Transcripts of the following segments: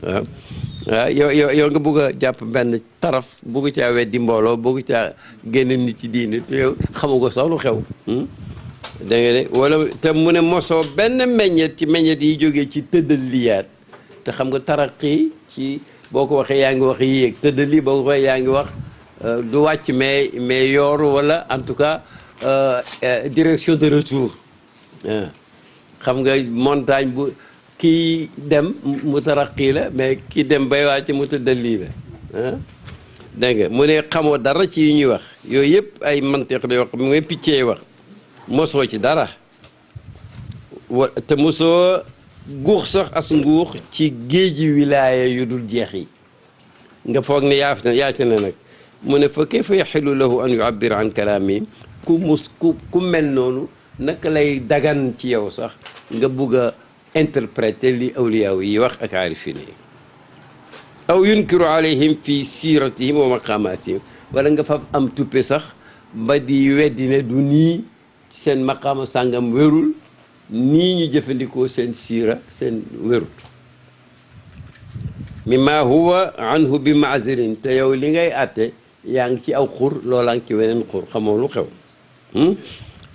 waaw waaw yow nga bugg a jàpp benn taraf bugg caa weddi mbooloo bugg caa génn nit ci diine te yow xamu ko sax lu xew da nga de wala te mu ne mosoo benn meññet ci meññet yi jógee ci tëddal liyaat te xam nga taraqi ci boo ko waxee yaa ngi wax yéeg tëddal li boo ko waxee yaa ngi wax du wàcc mais yooru wala en tout cas direction de retour xam nga montagne bu kii dem mu taraqi la mais kii dem bay wàcc mu tëddal lii la dégg nga mu ne xamoo dara ci yi ñuy wax yooyu yëpp ay mantiq la yoo xam mooy piccee wax mosoo ci dara te mosoo guux sax as nguux ci géeji wilaaya yu dul jeex yi nga foog ne yaa ci ne nag mu ne fa kayfa yaxilu lahu an yuabbir an kalaami ku mel noonu naka lay dagan ci yow sax nga bugg a interpréter li awliyaaw yi wax ak aarifin yi aw yunkiru alayhim fi siratihim wa maqamatihim wala nga fa am tuppe sax ba di weddi ne du nii seen maqaama sàngam wérul nii ñu jëfandikoo seen siira seen wérut mimma huwa anhu bi maazirin te yow li ngay àtte yaa ngi ci aw xur loolaa ngi ci weneen xur xamoo lu xew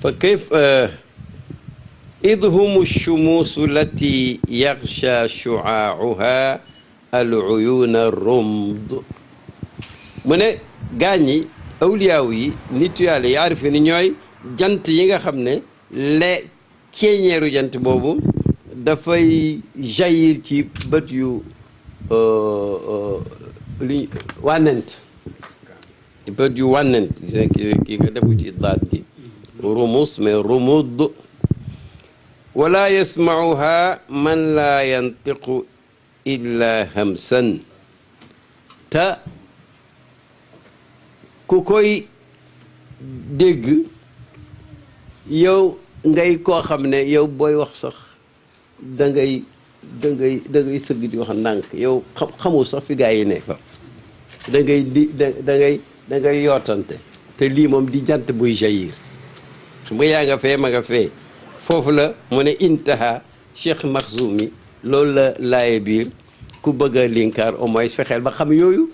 fa kayf idhum shumuusu lati yaxsha shuaacuha al uyuna rumd mu ne gaañi awliyaaw yi nitu yàlla yaarifi ni ñooy jant yi nga xam ne ceeñeeru jant boobu dafay jaillir ci bët yu li wànnent bët yu wànnent kii nga defu ci daat gi rumus mais rumud wala yasmauha man la yantiqu illa hamsan te ku koy dégg yow ngay koo xam ne yow booy wax sax da ngay sëgg di wax ndànk yow xamoo sax fi gaa yi ne fa da ngay yootante te lii moom di jant buy jaillir xam nga yaa nga fee ma nga fee foofu la mu ne intaha Cheikh Makhzoumi loolu la laaye biir ku bëgg a linkaar au moins fexeel ba xam yooyu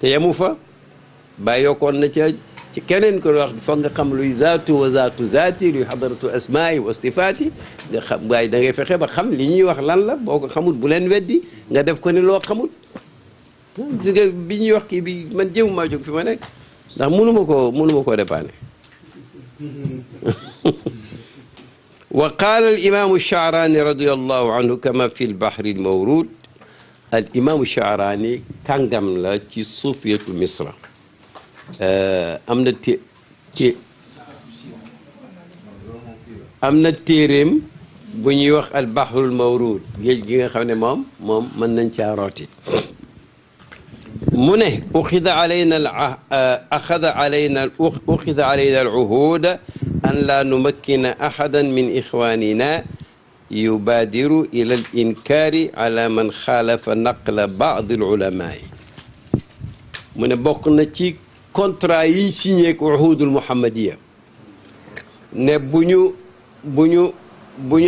te yemu fa bàyyi yokkoon na ca ci keneen ko wax foog nga xam luy zaatu wa zaatu zaati luy xadaratu asmaai wa sifaati nga xam waaye da ngay fexe ba xam li ñuy wax lan la boo ko xamul bu leen weddi nga def ko ni loo xamul gis nga bi ñuy wax kii bi man jéem maa jóg fi ma nekk ndax mënuma koo dépanner wa qaala al imaamu Sha'raani radiyallahu anhu kama fi al-bahri al-mawruud al imaamu Sha'raani kàngam la ci suufiyatu Misra am na téeréem bu ñuy wax al bahrul mawruud géej gi nga xam ne moom mën nañ caa rooti mu ne uxida alayna al uhuud an laa numakkina ahadan min ixwaanina yubaadiru ila al inkaari ala man xaalafa naqla baad al ulamaa mu ne bokk na ci contrat yi signé ak uhudul muhammadiya ne bu ñu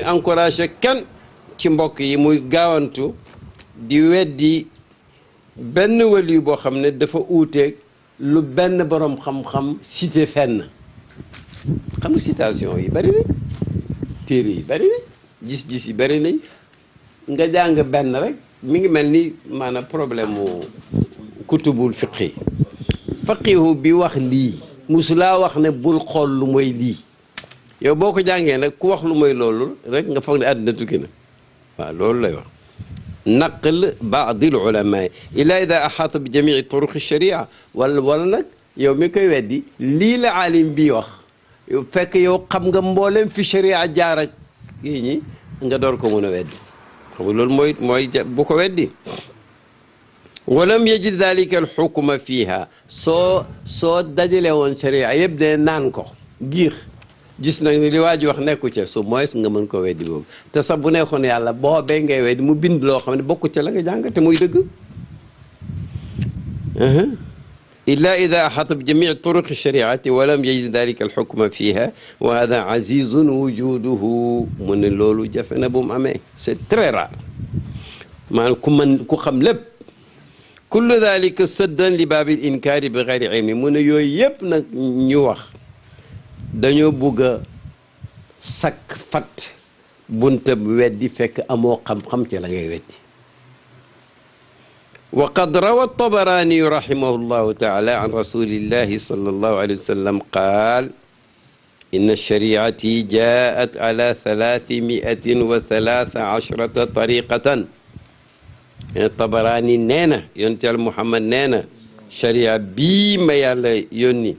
encouragé kenn ci mbokk yi muy gaawantu di weddi benn waliyu boo xam ne dafa uuteeg lu benn borom xam-xam cité fenn xam nga citation yi bari nañ téere yi bari nañ gis-gis yi bari nañ nga jàng benn rek mi ngi mel ni maanaam problème mu kutubul fiqhi faqihu bi wax lii musulaa wax ne bul xool lu mooy lii yow boo ko jàngee nag ku wax lu mooy loolu rek nga foog ne àddina tukki na waaw loolu lay wax naql baadil ulama illa ida axaata bi jamii turuqi sharia wala nag yow mi koy weddi lii la alim bii wax fekk yow xam nga mboolem fi sharia jaar ak yi ñi nga door ko mën a weddi xam nga loolu mooy bu ko weddi walam yajid dalika alxukma fiha soo dajale woon sharia yëpp de naan ko giix gis nañ ni li waa ji wax nekku ca su moins nga mën ko weddi boobu te sax bu nekkoon yàlla boobee ngay weddi mu bind loo xam ne bokku ca la nga jàng te muy dëgg illa ida axata bi jamii turuqi shariati walam yajid dalika alxukma fiha wa hada azizun wujuduhu mu ne loolu jafe na bu mu amee c'est très rare maanaam ku mën ku xam lépp kullu dalika saddan li baabil inkaari bi gayri ilmi mu ne yooyu yëpp nag ñu wax dañoo bugg a sakk fat bunta weddi fekk amoo xam-xam ci la ngay weddi wa qad rawa tabarani rahimahu llahu taala an rasulillahi sallallahu alayhi wa sallam qaal inna shariati jaat ala 313 tariqatan tabarani nee na yonent Yàlla Muhammad nee na sharia bii ma yàlla yónni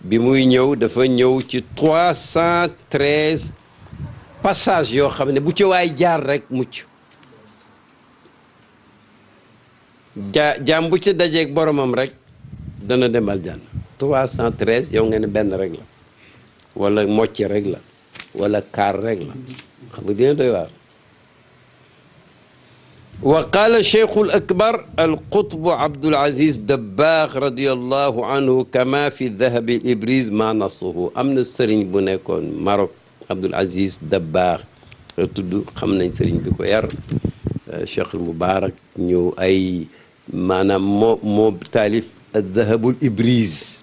bi muy ñëw dafa ñëw ci 313 passage yoo xam ne bu ci waay jaar rek mucc jaam bu ci dajeeg boromam rek dana dem aljanna 313 yow nga ne benn rek la wala mocc rek la wala kaar rek la xam nga dina doy waar wa qaala cheikhul akbar alqutbu Abdul Aziz Dabbaax radiyallahu anhu kama fi dahabi ibriz ma nasuhu am na sëriñ bu nekkoon Maroc Abdul Aziz Dabbaax tudd xam nañ sëriñ bi ko yar cheikhul Mubaarak ñëw ay maanaam moo taalif dahabul ibriz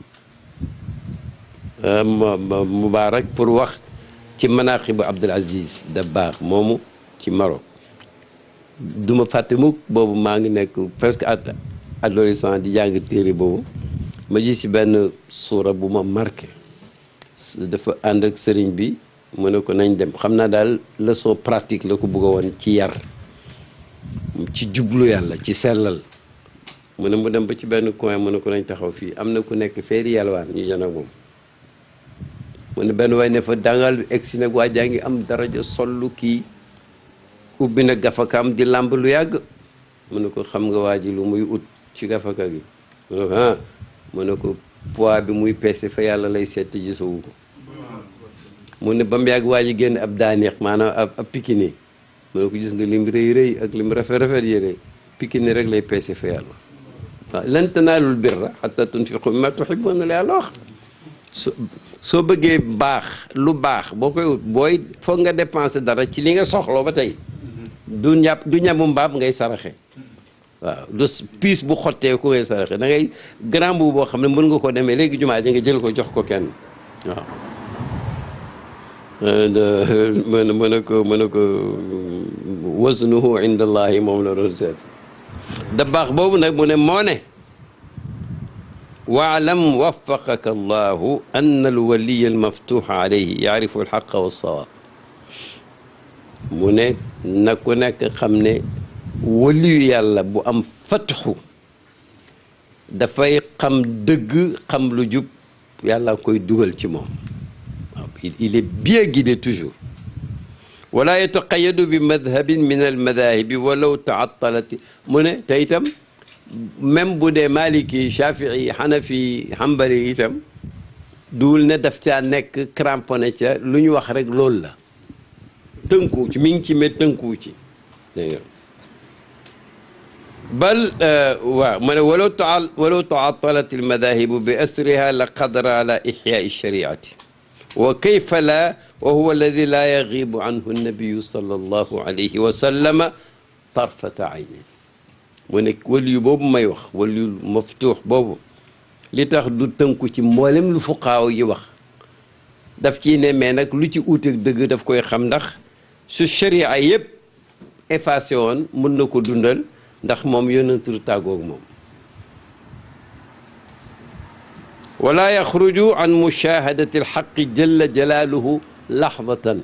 Mubaarak pour wax ci manaqibu Abdul Aziz Dabbaax moomu ci Maroc duma fàtte mukk boobu maa ngi nekk presque adolescent di jàng téere boobu ma gis ci benn suura bu ma marqué dafa ànd ak sëriñ bi mu ne ko nañ dem xam naa daal leçon pratique la ko bëgg a woon ci yar ci jublu yàlla ci sellal mu ne mu dem ba ci benn coin mu ne ko nañ taxaw fii am na ku nekk feeri yalwaan ñu jan ak moom mu ne benn waay ne fa dangal egsi nag waa jaa ngi am daraja sollu kii ubbi na gafakaam di làmb lu yàgg mu ne ko xam nga waa ji lu muy ut ci gafaka gi mu ne ko ah mu ne ko poids bi muy peese fa yàlla lay seet ji sowu ko mu ne ba mu yàgg waa ji génn ab daaneex maanaam ab pikini mu ne ko gis nga lim rëy rëy ak lim rafet rafet yére pikini rek lay peese fa yàlla waaw lan tanaalul birra hattaa tunfiqu mimmaa tuhibbuuna la yàlla wax soo bëggee baax lu baax boo koy ut booy foog nga dépenser dara ci li nga soxloo ba tey du ñamu mbaam ngay saraxe waaw du piis bu xottee ku ngay saraxe da ngay grand bu boo xam ne mën nga ko demee léegi jumaa ji nga jël ko jox ko kenn waaw mën na ko wasnuhu inda allahi moom la doon seet da baax boobu nag mu ne moo ne waalam waffaqaka allahu anna alwaliya almaftuha alayhi yaarifu alxaqa walsawaab mu ne na ku nekk xam ne waliyu yàlla bu am fatxu dafay xam dëgg xam lu jub yàlla koy dugal ci moom waaw il est bien guidé toujours wala yataqayadu bi madhabin min almadahibi walaw taattalat mu ne te itam même bu dee maliki shafii xanafi xambali itam duwul ne daf caa nekk cramponné ca lu ñu wax rek loolu la tënku ci mi ngi ci mais tënku ci bal waaw ma ne walaw taatalat almadahibu bi asriha la qadara ala ixyaai shariati wa kayfa la wa huwa alladi la yagibu anhu annabiyu sallallahu alayhi wa sallama tarfata aynin mu ne waliyu boobu may wax waliyu maftuux boobu li tax du tënku ci mboolem lu fuqaaw yi wax daf ciy ne mais nag lu ci uuteeg dëgg daf koy xam ndax su sharia yëpp effacé woon mën na ko dundal ndax moom yonentu tàggoog moom wala yaxruju an mushahadati alxaqi jalla jalaaluhu laxdatan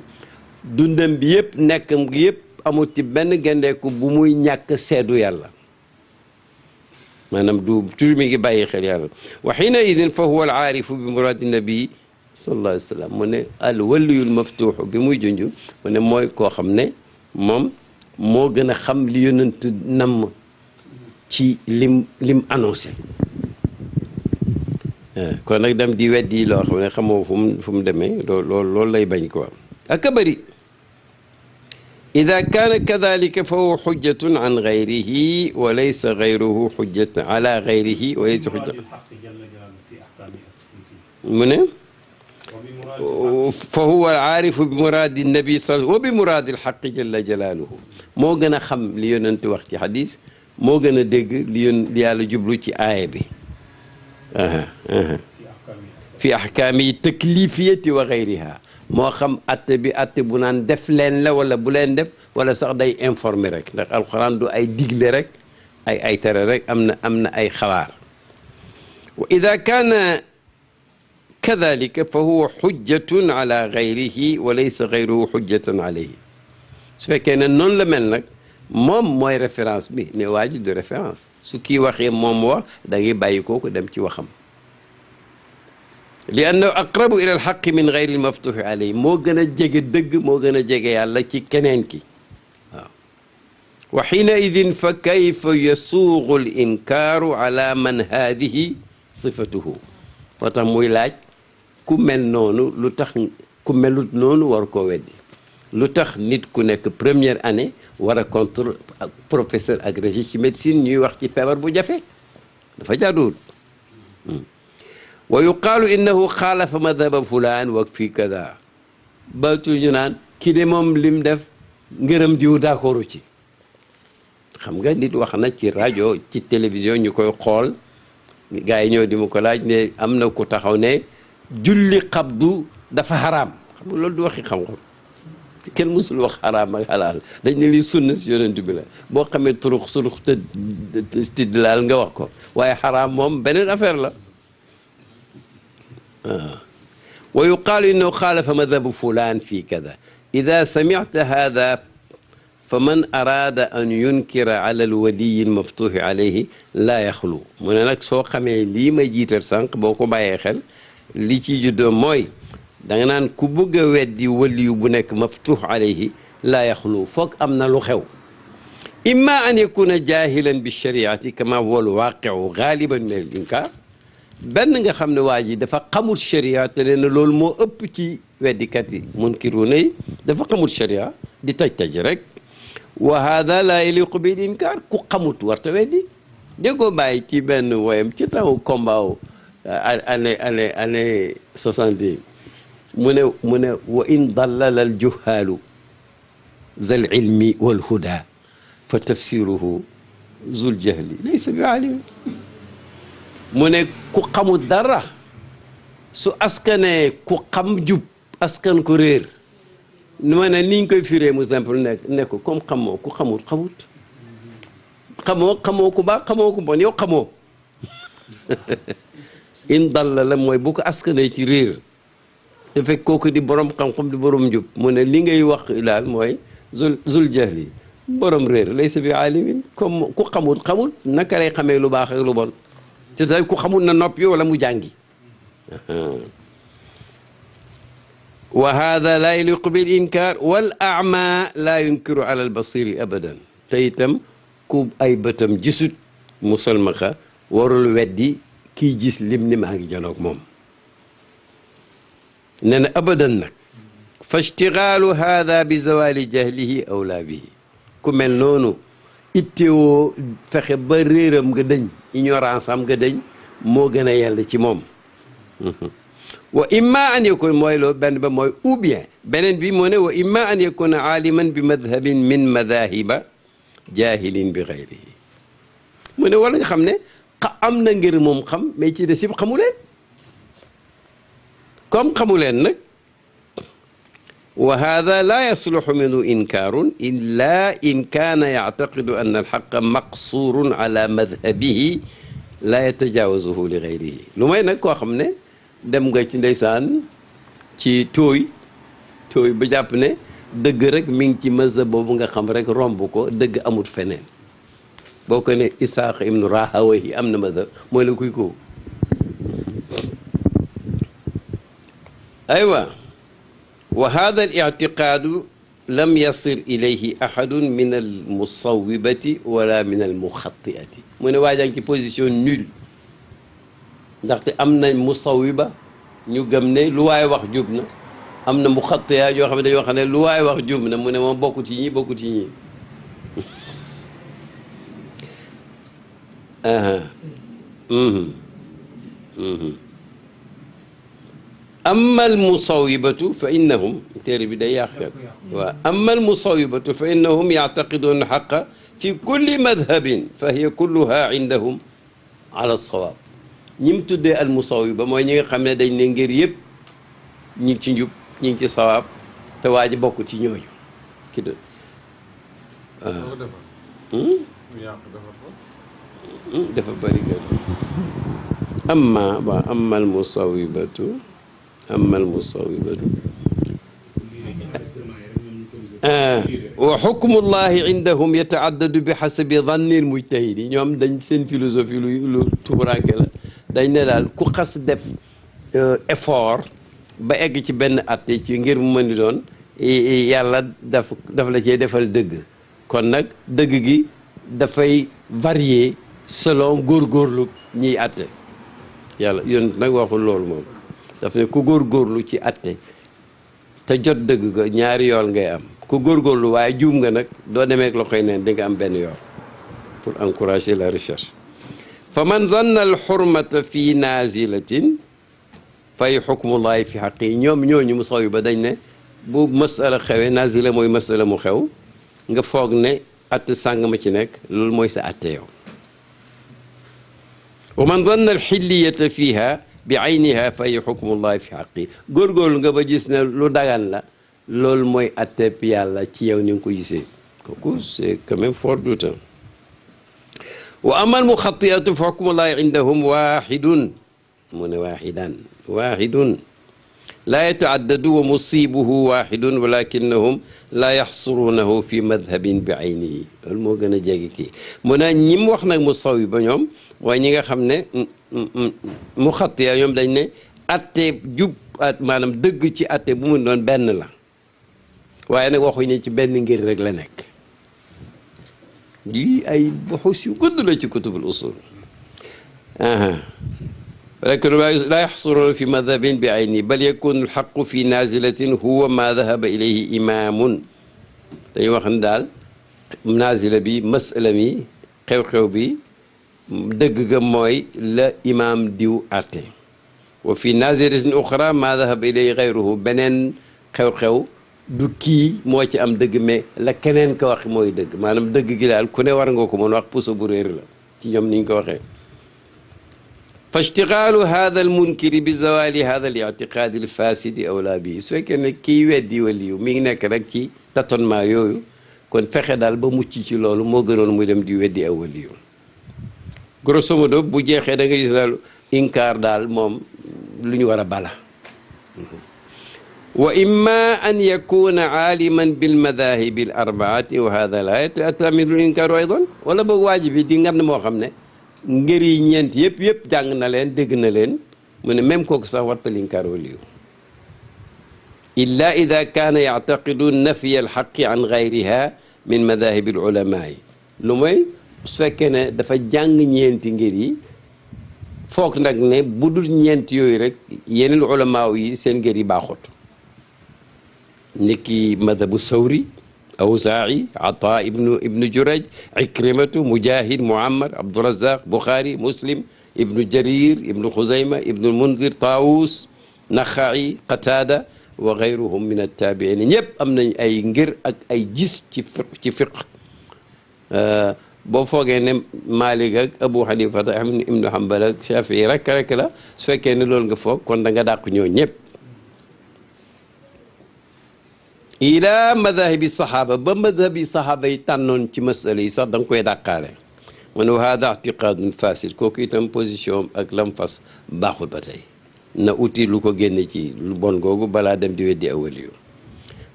dundam bi yëpp nekkam gi yëpp amul ci benn gendeeku bu muy ñàkk seedu yàlla maanaam du toujours mi ngi bàyyi xel yàlla wa xiina idin fa huwa alaarifu bi muraadi nabi sallallahu alayhi wa sallam mu ne al waliyul maftuuxu bi muy junj mu ne mooy koo xam ne moom moo gën a xam li yonent namm ci lim annoncé kon nag dem di weddi loo xam ne xamoo fu mu demee loolu lay bañ quoi ak a bëri ida kaana kadalika fa huwa xujjatun an gayrihi wa laysa gayruhu xujjatan ala gayrihi wa laysa xujjatan mu ne fa huwa aarifu bi muraadi nabi sal wa bi muraadi alxaqi jalla jalaaluhu moo gën a xam li yonent wax ci xadis moo gën a dégg li yàlla jublu ci aaya bi fi ahkaami taklifiyati wa gayriha moo xam atte bi atte bu naan def leen la wala bu leen def wala sax day informer rek ndax alquran du ay digle rek ay tere rek am na ay xabaar wa ida kaana kadalika fa huwa xujjatun ala gayrihi wa laysa gayruhu xujjatan alayhi su fekkee ne noonu la mel nag moom mooy référence bi ne waa ji du référence su kii waxee moom wax da ngay bàyyi kooku dem ci waxam li annahu aqrabu ila alxaqi min gayri almaftuxi alayhi moo gën a jege dëgg moo gën a jege yàlla ci keneen ki waaw wa xiina idin fa kayfa yasuugu al inkaaru ala man haadihi sifatuhu moo tax muy laaj ku mel noonu lu tax ku melut noonu war koo weddi lu tax nit ku nekk première année war a contre professeur agrégé ci médecine ñuy wax ci feebar bu jafe dafa jaaduwul wa yuqaalu innahu xaalafa madhaba fulaan wa fi kada batu ñu naan kii de moom lim def ngërëm diw d'accordu ci xam nga nit wax na ci rajo ci télévision ñu koy xool gars yi ñëw di ma ko laaj ne am na ku taxaw ne julli xabdu dafa xaraam xam nga loolu du waxi xam-xam kenn mësul wax xaraam ak xalaal dañ ne lii sunna si yonent bi la boo xamee turux surux tidlaal nga wax ko waaye xaraam moom beneen affaire la wa yuqaalu innahu xaalafa madhabu fulaan fii kada ida samicta hada fa man araada an yunkira ala alwaliyi almaftuxi alayhi laa yaxlu mu ne nag soo xamee lii ma jiital sànq boo ko bàyyee xel li ci juddoo mooy da nga naan ku bëgg a weddi waliyu bu nekk maftux alayhi laa yaxlu foog am na lu xew imma an yakuna jahilan bi shariati kama huwa alwaqiu galiban min al inkar benn nga xam ne waa ji dafa xamul sharia te nee na loolu moo ëpp ci weddikat yi munkiruna yi dafa xamul sharia di taj rek wa hada la yaliqu bil inkar ku xamut warta weddi déggoo bàyyi ci benn woyam ci taw combat année 70 mu ne wa in dallala al juhaalu zal ilmi wal huda fa tafsiruhu zul jahli laysa bi alim mu ne ku xamul dara su askanee ku xam jub askan ko réer ma ne niñ koy firee mu simple nekk ko comme xamoo ku xamut xamoo ku baax xamoo ku bon yow xamoo in dallala mooy bu ko askanee ci réer te fekk kooku di borom xam-xam di borom njub mu ne li ngay wax daal mooy zul jahli borom réer laysa bi alimin comme ku xamul naka lay xamee lu baax ak lu bon te tey ku xamul na noppi wala mu jàngi wa hada la yaliqu bil inkar wal a'ma la yunkiru ala al basiri abadan te itam ku ay bëtam gisut musalmaxa warul weddi kii gis lim ni maa ngi janoog moom nee na abadan nag fa ishtigaalu hada bi zawali jahlihi awla bihi ku mel noonu ittewoo fexe ba réeram nga dëñ ignorance am nga dëñ moo gën a yell ci moom wa imma an yakun mooy loo benn ba mooy ou bien beneen bi moo ne wa imma an yakuna aaliman bi madhabin min madahiba jahilin bi xayrihi mu ne wala nga xam ne am na ngir moom xam mais ci des yëpp xamuleen comme xamuleen nag wa hada la yasluxu minhu inkaarun illa in kaana yactaqidu anna alxaqa maqsurun ala madhabihi la yatajawazuhu li gayrihi lu may nag koo xam ne dem nga ci ndeysaan ci tooy ba jàpp ne dëgg rek mi ngi ci mazhab boobu nga xam rek romb ko dëgg amut feneen boo ko ne Isaaq ibnu Rahawayhi am na mazhab mooy la kuy ko aywa wa hada al i'tiqaadu lam yasir ilayhi ahadun min al musawwibati wala min al muxattiati mu ne waajaa ngi ci position nulle ndaxte am nañ musawwiba ñu gëm ne lu waay wax jub na am na muxattiya yoo xam ne dañoo xam ne lu waay wax jub na mu ne moom bokkut ci ñi bokkut ci ñi amma al musawibatu fa innahum téere bi day yàq waaw amma al musawibatu fa innahum yactaqiduuna xaqa fi kulli madhabin fa hiya kulluha indahum ala sawaab ñi mu tuddee al musawiba mooy ñi nga xam ne dañ ne ngir yëpp ñi ngi ci njub ñi ngi ci sawaab te waa ji bokk ci ñooñu ki do dafa bëri gën amma ba amma al musawibatu wa xukmullahi indahum yataaddadu bi xasabi danni l mujtahidi ñoom dañ seen philosophie lu tuburanke la dañ ne daal ku xas def effort ba egg ci benn atte ci ngir mu mën di doon yàlla daf la cee defal dëgg kon nag dëgg gi dafay varier selon góorgóorlu ñiy atte yàlla yoon nag waxul loolu moom daf ne ku góorgóorlu ci atte te jot dëgg ga ñaari yool ngay am ku góorgóorlu waaye juum nga nag doo demee ak loxoy neen di nga am benn yool pour encourager la recherche fa man zanna al xurmata fi nazilatin fay xukmullahi fi xaqi ñoom ñooñu mu saw yi ba dañ ne bu masala xewee nazila mooy masala mu xew nga foog ne atte sàng ma ci nekk loolu mooy sa atte yow wa man zanna al xilliyata fiha bi ayniha fay xukmullahi fi xaqi góorgóorlu nga ba gis ne lu dagan la loolu mooy atteb yàlla ci yow ni nga ko gisee kooku c'est quand même fort douteux wa ama al muxatiyatu fa xukmullahi indahum waxidun mu ne waxidun laa yataaddadu wa musibuhu waxidun walakinahum laa yaxsurunahu fi madhabin bi aynihi loolu moo gën a jege kii mu ne ñim wax nag mu saw yi ba ñoom waaye ñi nga xam ne mu xattiya ñoom dañ ne atte jub maanaam dëgg ci atte bu mu doon benn la waaye nag waxuñ ne ci benn ngir rek la nekk lii ay buxus yu gudd la ci kutubul usul walakin laa yaxsuruna fi madhabin bi ayni bal yakunu alxaqu fi nazilatin huwa ma dahaba ilayhi imamun dañuy wax ne daal nazila bi masala mi xew-xew bi dëgg ga mooy la imam diw atte wa fi nazilatin uxra ma dahaba ilayhi gayruhu beneen xew-xew du kii moo ci am dëgg mais la keneen ko wax mooy dëgg maanaam dëgg gi daal ku ne war nga ko mën wax puso bu réer la ci ñoom niñ ko waxee fa ishtigaalu hada al munkiri bi zawali hada al ictiqaadi al fasidi awlaa bi su fekkee ne kii weddi waliyu mi ngi nekk rek ci tâtonnement yooyu kon fexe daal ba mucc ci loolu moo gënoon muy dem di weddi aw waliyu grosso modo bu jeexee da nga gis daal inkaar daal moom lu ñu war a bala wa imma an yakuna aaliman bil madahibi al arbaati wa hada la yatamidu al inkaaru aydan wala boog waajib bi di ngand moo xam ne ngir yi ñeent yëpp jàng na leen dégg na leen mu ne même kooku sax wattal inkaar waliyu illa ida kaana yactaqidu nafiya alxaqi an gayriha min madahibi al ulamaai lu mooy su fekkee ne dafa jàng ñeenti ngir yi foog nag ne bu dul ñeent yooyu rek yeneen ulamaaw yi seen ngir yi baaxut niki madhabu sawri awzaa'i ataa ibnu juraj ikrimatu mujahid muammar abdurazaq buxaari muslim ibnu jarir ibnu xuzayma ibnu munzir taawus naxa'i qataada wa gayruhum min attaabiin ñëpp am nañ ay ngir ak ay gis ci fiq boo foogee ne Maalik ak Abu Hanifa ak ibnu Hanbal ak Shafii rek la su fekkee ne loolu nga foog kon da nga dàq ñoo ñëpp ila madahibi saxaaba ba madhabi saxaaba yi tànnoon ci masala yi sax da nga koy dàqaale man wa hada ictiqadun fasid kooku itam position ak lam fas baaxul ba tey na uti lu ko génne ci lu bon googu balaa dem di weddi awaliyu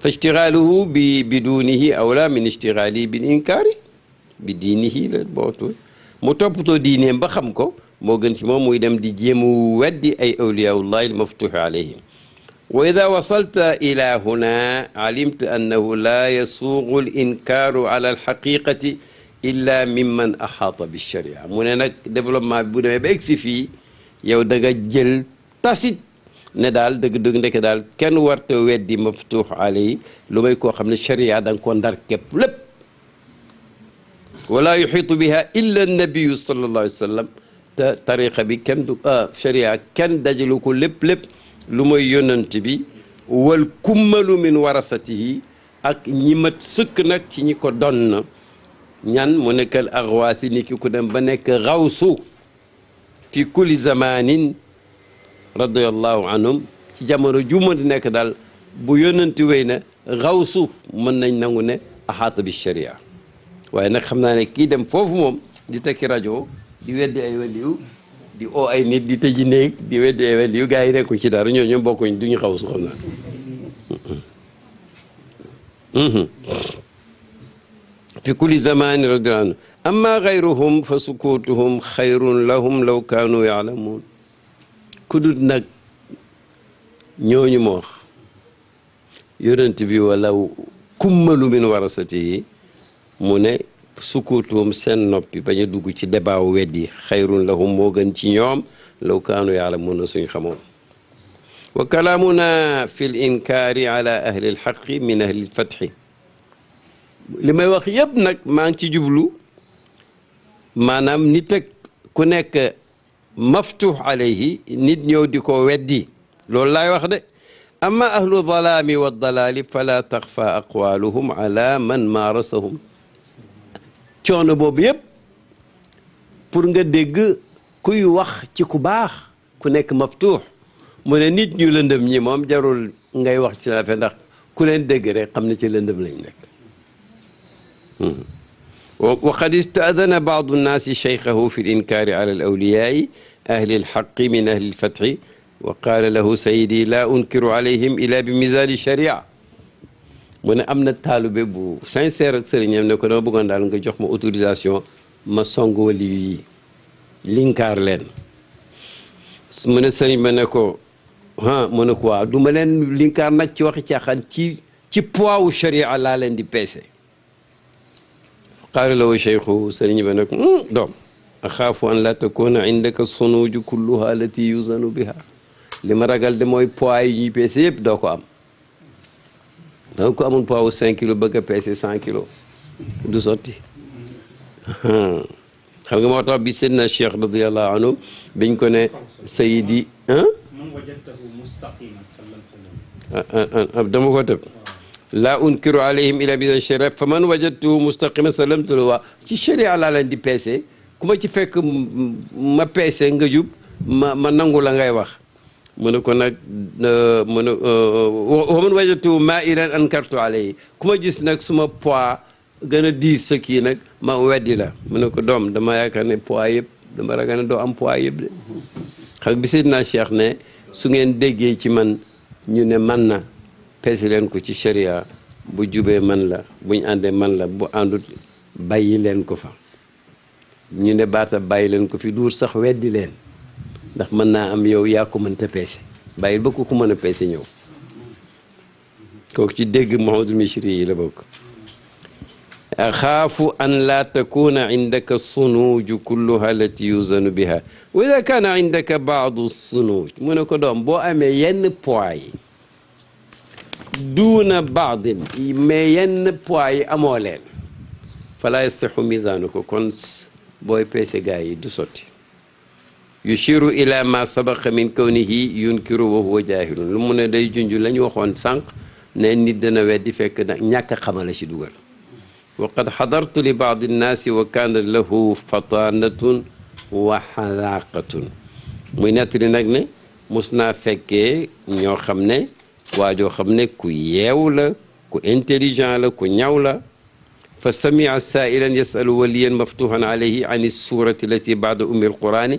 fa ishtigaaluhu bi dunihi awla min ishtigaali bil inkaari bi diinihi la bootu mu toppatoo diineem ba xam ko moo gën ci moom muy dem di jéemu weddi ay awliyaullahi al maftuhi alayhim wa ida wasalta ila huna alimta annahu la yasuugu al inkaaru ala alxaqiqati illa mimman axaata bi sharia mu ne nag développement bi bu demee ba egsi fii yow da nga jël tasit ne daal dëgg-dëgg ndeke daal kenn warta weddi maftuux alayhi lu may koo xam ne sharia da nga ko ndar képp lépp wala yuxiitu biha illa nabiyu sallallahu alayhi wa sallam te tariqa bi kenn du sharia kenn dajalu ko lépp lu mooy yonent bi wal kummalu min warasatihi ak ñi mat sëkk nag ci ñi ko donn ñan mu nekkal axwaasi ni ki ku dem ba nekk xawsu fi kulli zamanin radiallahu anhum ci jamono jumati nekk daal bu yonanti wéy na xawsu mën nañ nangu ne axaata bi sharia waaye nag xam naa ne kii dem foofu moom di tekki rajo di weddi ay waliyu di oo ay nit di tëji néeg di weddi ay waliyu gars yi nekkuñ ci dara ñooñu bokkuñ duñu xawsu xam naa fi kulli zamani radiallahu anhu amma gayruhum fa sukutuhum xayrun lahum law kaanu yaalamuun ku dut nag ñooñu ma wax yonent bi wala kummalu min warasatihi mu ne sukutuhum seen noppi bañ a dugg ci débat weddi xayrun lahum moo gën ci ñoom law kaanu yaalamuun suñ xamoon wa kalaamuna fi l inkaari ala ahli lxaqi min ahli lfatxi li may wax yëpp nag maa ngi ci jublu maanaam nit ak ku nekk maftuux alayhi nit ñëw di ko weddi loolu laay wax de amma ahlu dalaami wa dalaali fala taxfa aqwaluhum ala man maarasahum coono boobu yëpp pour nga dégg kuy wax ci ku baax ku nekk maftuux mu ne nit ñu lëndëm ñi moom jarul ngay wax ci lafe ndax ku leen dégg rek xam ne ci lëndëm lañ nekk wa qad istadana baadu nnaasi cheykhahu fi linkaari ala alawliyaai ahli alxaqi min ahli alfatxi wa qaala lahu sayidi laa unkiru alayhim ila bi misali sharia mu ne am na taalube bu sincère ak sëriñam ne ko dama bëggoon daal nga jox ma autorisation ma song wali yi linkaar leen mu ne sëriñ ba ne ko mu ne ko waaw du ma leen linkaar nag ci waxi caaxaan ci poids wu sharia laa leen di peese qaala lahu cheikhu sëriñ ba ne ko doom axaafu an la takuna indaka sunuuju kulluha allati yuzanu biha li ma ragal de mooy poids yi ñuy peese yëpp doo ko am donc ko amul poids wu 5 kilos bëgg a peese 100 kilos du sotti xam nga moo tax bi seydna cheikh radiallahu anhu biñ ko ne sayidi dama ko tëb laa unkiru alayhim ila bi sharia fa man wajadtuhu mustaqiman sallamtu lahu waa ci sharia laa leen di peese ku ma ci fekk ma peese nga jub ma nangu la ngay wax mu ne ko nag mu ne wa man wajadtuhu mailan ankartu alayhi ku ma gis nag suma poids gën a diis sa kii nag ma weddi la mu ne ko doom dama yaakaar ne poids yëpp dama ragal ne doo am poids yëpp de xam bi Seydina Cheikh ne su ngeen déggee ci man ñu ne man na peese leen ko ci sharia bu jubee man la buñ àndee man la bu àndut bàyyi leen ko fa ñu ne baata bàyyi leen ko fi duur sax weddi leen ndax mën naa am yow yaa ko mënta peese bàyyi ba ko mën a peese ñëw kooku ci dégg Muhammadul Mishri yi la bokk axaafu an laa takuna indaka sunuuju kulluha allati yuzanu biha wa ida kaana indaka baadu sunuuj mu ne ko doom boo amee yenn poids yi duuna baadin mais yenn poids yi amoo leen fala yasixu misaanu ko kon booy peese gaa yi du sotti yushiru ila ma sabaqa min kawnihi yunkiru wa huwa jaahilun lu mu ne day junj la ñu waxoon sànq ne nit dana weddi fekk nag ñàkk a xamala ci dugal wa qad xadartu li baadi nnaasi wa kaana lahu fatanatun wa xalaaqatun muy nettali nag ne mus naa fekkee ñoo xam ne waajoo xam ne ku yeew la ku intelligent la ku ñaw la fa samia saailan yasalu waliyan maftuhan alayhi an surati allati baada ummi alqurani